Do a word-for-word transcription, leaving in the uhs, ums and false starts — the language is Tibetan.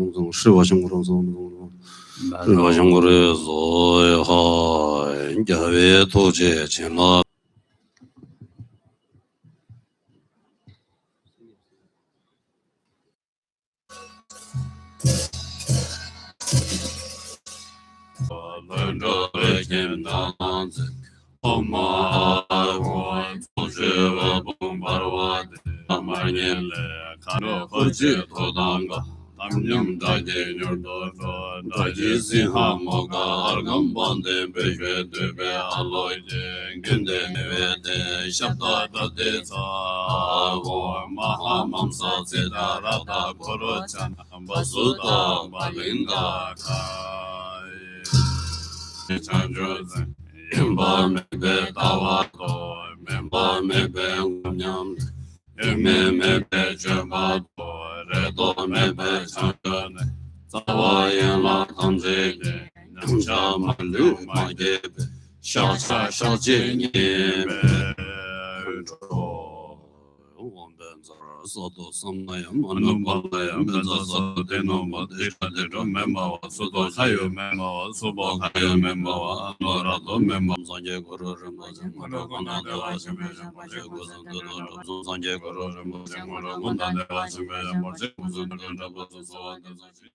ལུང་ཚང་ཧྲི་བ་ཤང་གུ་རུ་ཚང་ལུང་ཚང་ཧྲི་བ་ཤང་གུ་རུ་ཟོ་ཧ་རྒྱལ་བའི་ཐུགས་རྗེ་བྱིན་རླབས། ལྷུན་གྲུབ་རིགས་ཀྱི་གདངས་ཚིག་ཨོཾ་ཨཱཿཧཱུྃ། ཚོགས་ཀྱི་འོད་དཔུང་འབར་བ་དེ། མར་ཉིད་ལས་མཁའ་འགྲོ་འཁོར་བཅས་ཐུགས་དམ་བསྐང་། དམ་ཉམས་དགྲ་བགེགས་མྱུར་དུ་སྒྲོལ། དགྲ་བགེགས་སྲིན་པོ་མུ་གེ་ཨརྒྷཾ་དཔལ་ལྡན་བོད་ཀྱི་བདུད་པའི་ཨ་ལོ་རྒྱལ། མགོན་དེ་མི་བས་ཏེ་ཞབས་ཏོག་དགྲ་སྡེ་ཚ། ཨོཾ་མ་ཧཱ་མཱཾ་ས་ཙི་ཏ་རཀྟ་ཀོ་རོ་ཙ་ན་བ་སུ་ཏ་བ་ལིང་ག་ཁ། བྱང་ཆུབ་སེམས་ཡེངས་པ་མེད་པའི་ལྟ་བ་དང་། མིན་པ་མེད་པའི་དངོས་ཉམས་ལེན། ཡོད་མེད་མེད་པའི་སྤྱོད་པ་དང་། རེ་དོགས་མེད་པའི་བྱང་ཆུབ་ནས། རྩ་བ་ཡན་ལག་ཐམས་ཅད་ཀྱི། ཉམས་ཆག་མ་ལུས་མ་སྐྱེས་པའི། ཤཱཀྱ་ཤཱཀྱའི་གཉེན་པོས་འགྲོ། འོངས་པའི་མཛོད་སོགས་དུ་བསམ་ན་ཡང་། མ་ནུབ་པ་ལ་ཡང་། བཛྲ་སོགས་དེ་ནུབ་པ། དེ་སྒྲ་དེ་སྒྲ་མེད་པ་བ། སུ་དང་ཁ་ཡོད་མེད་པ་བ། སུ་བོ་ཁ་ཡོད་མེད་པ་བ། ཨ་ནུ་ར་ཏོ་མེད་པ། སངས་རྒྱས་གུ་རུ་རིན་པོ་ཆེ། སྔོན་འགྲོ་ཀུན་དང་བདེ་བ་ཆེན་པོའི་ཞིང་པར་ཆེ་སྐུ་གསུང་ཐུགས་དང་འགྲུབ་སོང་། སངས་རྒྱས་གུ་རུ་རིན་པོ་ཆེ། སྔོན་འགྲོ་ཀུན་དང་བདེ་བ་ཆེན་པོའི་ཞིང་པར་ཆེ་སྐུ་གསུང་ཐུགས་དང་འགྲུབ་སོང་། གསོལ་བ་འདེབས་སོ་ཞེས།